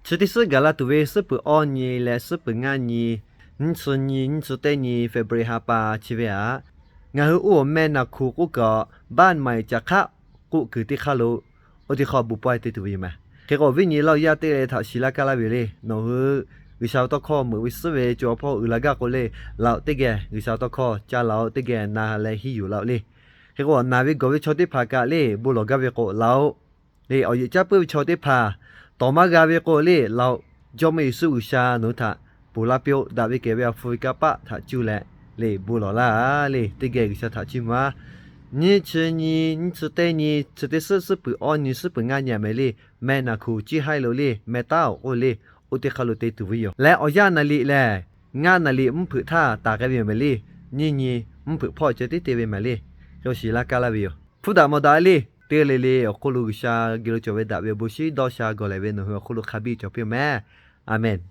Chi teˇ suhˉ gaˬ la tuˬ ve suhˉ peuˬ awˇ nyi leh suhˉ peuˬ ngaˇ nyi, nyiˇ chi nyi, nyiˇ chi teˇ nyi, February ha pa chi ve aꞈ, ngaˬ hui oˇ awˬ meh naˬ hkuˬ k'oˆ kaꞈ, baˆ maˍ caꞈ hk'aˆ k'oˆ kuiˬ teˇ hk'aˇ lo, oˇ teˇ hk'aˇ bon pawehˇ te tuˬ ve yoˬ meh. Hk'e k'o, viˉ nyi laˇ yaˇ teˇ g'aˇ le htaꞈ shiˍ laˇ kaˇ laˇ ve yoˬ le. Nawˬ hui G'uiˬsha ve tawˇ hkawˇ meuꞈ ve suhˉ ve co ha hpawˇ uiˍ la gaˇ k'o le, laˬ-oꞈ teˇ geh G'uiˬsha ve tawˇ hkawˇ ca laˬ-oꞈ, teˇ geh na leh hiˉ yuˬ laˇ-oꞈ le. Hk'e k'o, naˬ ve gawˬ ve chaw teˇ hpaˍ kaꞈ le bon lawˬ gaˇ ve k'o laˬ-oꞈ le. Awˬ yeꞈ caˇ puiˉ ve chaw teˇ hpaˍ tawˍ maˇ g'a ve k'o le, laˬ-oꞈ. Jawˇmawˇ Yeˍsuˆ G'uiˬsha nawˬ hui htaꞈ ponˬ laˇ piˇ-oˆ. Daꞈ ve kehˬ ve a hpu ve kanˇ paˆ htaꞈ cuˇ leh le bon lawˬ laˇ le. Teˇ geh G'uiˬsha htaꞈ chiˇ mvuh-a. Nyiˇ chi nyi, nyiˇ chi teˇ nyi, chi teˇ suhˉ suhˉ peuˬ awˇ nyi suhˉ peuˬ ngaˇ nyi aꞈ meh le, meh naˬ hkuˬ ciˇ haiˉ lo le, meh taˉ-oꞈ k'oˆ le, oˇ teˇ hk'aˇ lo te tuˬ ve yoˬ. Leh awˬ yanˇ naˍ liꞈ lehˬ, ngaˇ naˍ liꞈ mvuhˇ hpeuꞈ htaˇ taˍ k'ai ve yoˬ meh le. Nyiˇ nyi mvuhˇ hpeuꞈ hpawˇ ceh tiˉ te ve meh le. Hk'e shiˍ laˇ kaˇ laˇ ve yoˬ. Hpuˇ daꞈ mawˬ daꞈ le. Teˇ g'aˇ le le awˬ hk'oˆ lo G'uiˬsha geh lo cawˬ ve daꞈ ve awˬ bon shinˉ dawˇ sha gawˬ lehˬ ve nawˬ hui awˬ hk'oˆ lo hk'a biˇ cawˬ piˇ-oˬ meh. Aˍmenˍ.